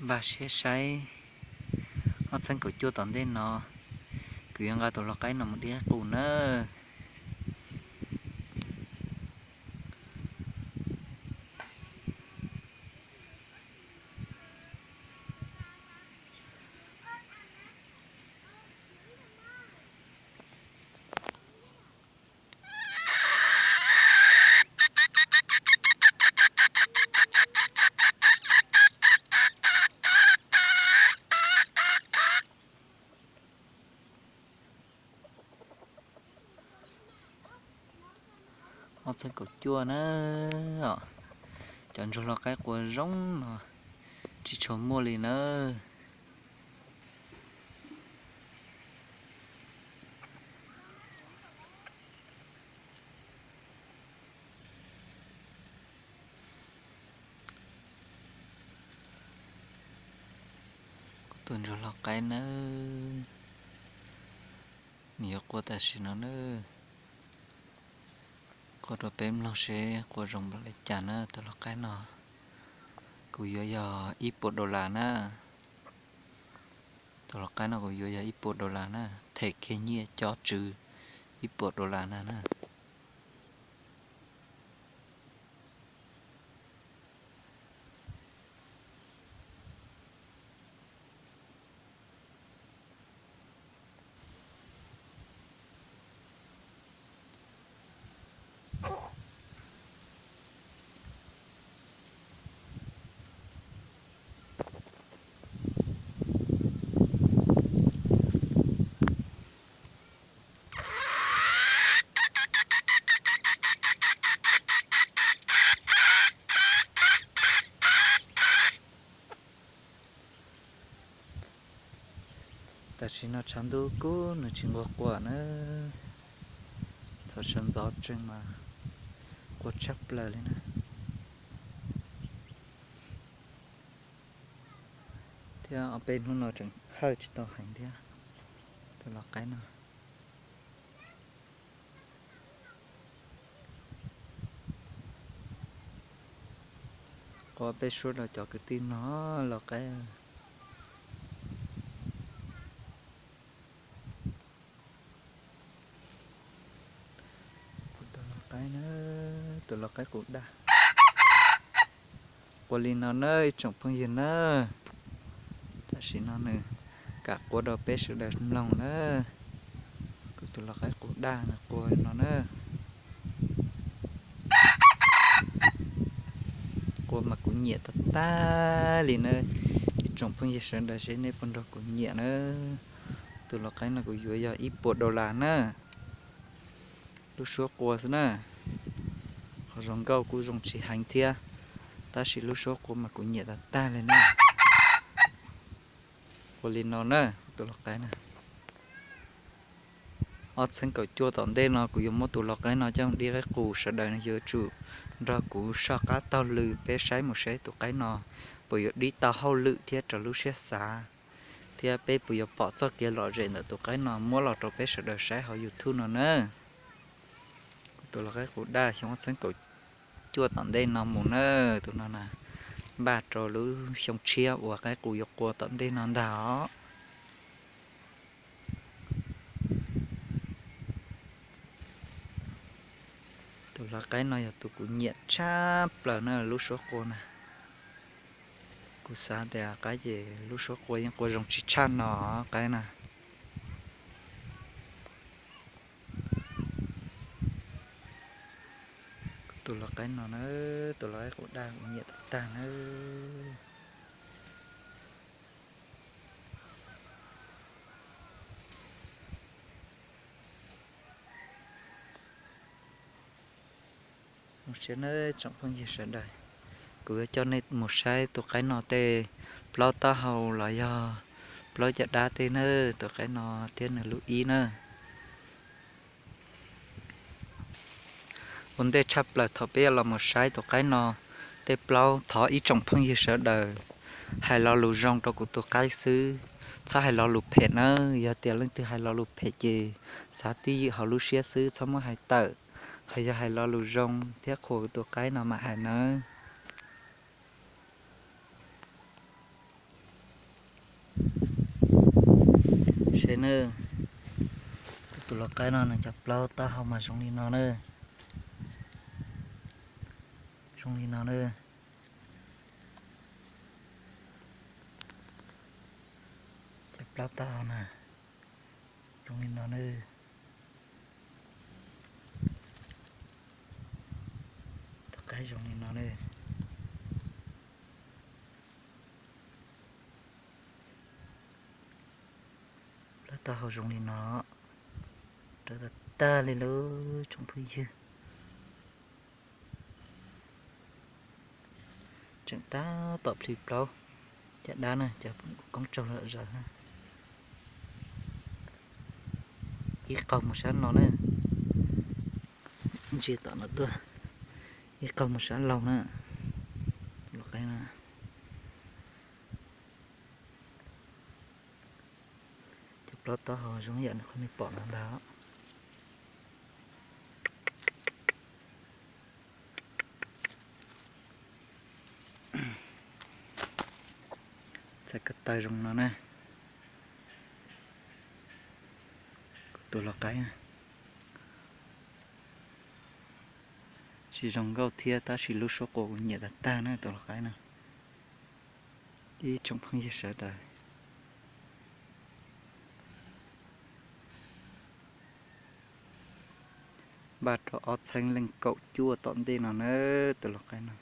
Npaj siab saib ob txhiab kaum cuaj tom ntej no, kuv yuav nqa tus lau qaib no mus dib qus nawb. Ob txhiab kaum cuaj na, cov ntsuag lau qaib qua zoo no tsis tshua muaj li nawb. Kuv tus ntsuag lau qaib nawb, nws yuav qua tam sim no nawb. Qua rau peb mloog seb qua zoo npaum li cas na. Tus lau qaib no kuv yuav yog ib puas dollar na. Tus lau qaib no kuv yuav yog ib puas dollar na, them kiag nyiaj cob tswv ib puas dollar na na. Tam sim no tshav ntuj kub nws tsis nquag quas na, thaum sawv ntxov tsees mas qua tshaj plaws li na. Thiab ob peb hnub no tseem hawj tsis tau heev thiab. Tus lau qaib no, qua peb suab rau cov kwv tij no lau qaib. Tus lau qaib na, tus lau qaib qus daj. Qua li no na ib tsoom phooj ywg na, tam sim no nws kam qua rau peb sawv daws mloog na. Kuv tus lau qaib qus daj nws qua li no na. Qua mas kuv nyiam tag tag li na. Ib tsoom phooj ywg sawv daws seb nej puas nrog kuv nyiam na. Tus lau qaib no kuv yuav yog ib puas dollar na. Lub suab qua xwb na, qhov zoo nkauj kuj zoo tsis heev thiab, tab sis lub suab qua mas kuv nyiam tag tag li na. Ua li no na, tus lau qaib na. Ob txhiab kaum cuaj tom ntej no kuv yuav muab tus lau qaib no coj dib qaib qus, sawv daws yuav tsum nrog kuv soj qab taug lw peb saib mus saib tus qaib no puas yuav dib tau hauj lwm thiab raws lub siab xav, thiab peb puas yuav pom txoj kev lom zem ntawm tus qaib no muab los rau peb sawv daws saib hauv YouTube no na. Kuv tus lau qaib qus daj xyoo ob txhiab kaum cuaj tom ntej no mus na, tus no na, npaj rau lub xyoo tshiab uas qaib qus yuav qua tom ntej no ntag os. Tus lau qaib no yog tus kuv nyiam tshaj plaws na, lub suab qua na. Kuv xav tias qaib ces lub suab qua yeej qua zoo tsis tshaj no qaib na. Tus lau qaib no na, tus lau qaib qus daj kuv nyiam tag tag na. Zoo siab nawb tsoom phooj ywg sawv daws, kuv yuav coj nej mus saib tus qaib no tej plaub taub hau los yog plaub caj dab tej na, tus qaib no thiab nws lub ib na. Ua ntej tshaj plaws thaum peb yuav los mus saib tus qaib no tej plaub, thov ib tsoom phooj ywg sawv daws hais lo lus zoo rau kuv tus qaib xwb, txhob hais lo lus phem nawb. Yog tias leej twg hais lo lus phem ces xav twj ywm hauv lub siab xwb, txhob muab hais tawm. Hos yog hais lo lus zoo thiab qhuas kuv tus qaib no mam hais nawb. Kuv tus lau qaib no nws cov plaub taub hau mas zoo li no na. Zoo li no na. Cov plaub taub hau na, zoo li no na. Tus qaib zoo li no na. Plaub taub hau zoo li no, rawv tag tag li lawm tsoom phooj ywg. Tseem tab tom plhis plaub, caj dab na, cov koob tsaug zom zaws. Ib qaug mus sab no na, ntsia tom no tuaj, ib qaug mus sab laug na. Lau qaib na, cov plaub taub hau zoo yam nws qhov nej pom no ntag. Txhais ko taw zoo no na. Kuv tus lau qaib tsis zoo nkauj thiab tab sis lub suab qua kuv nyiam tag tag na tus lau qaib no. Ib tsoom phooj ywg sawv daws, npaj rau ob txhiab leej kaum cuaj tom ntej no na tus lau qaib no.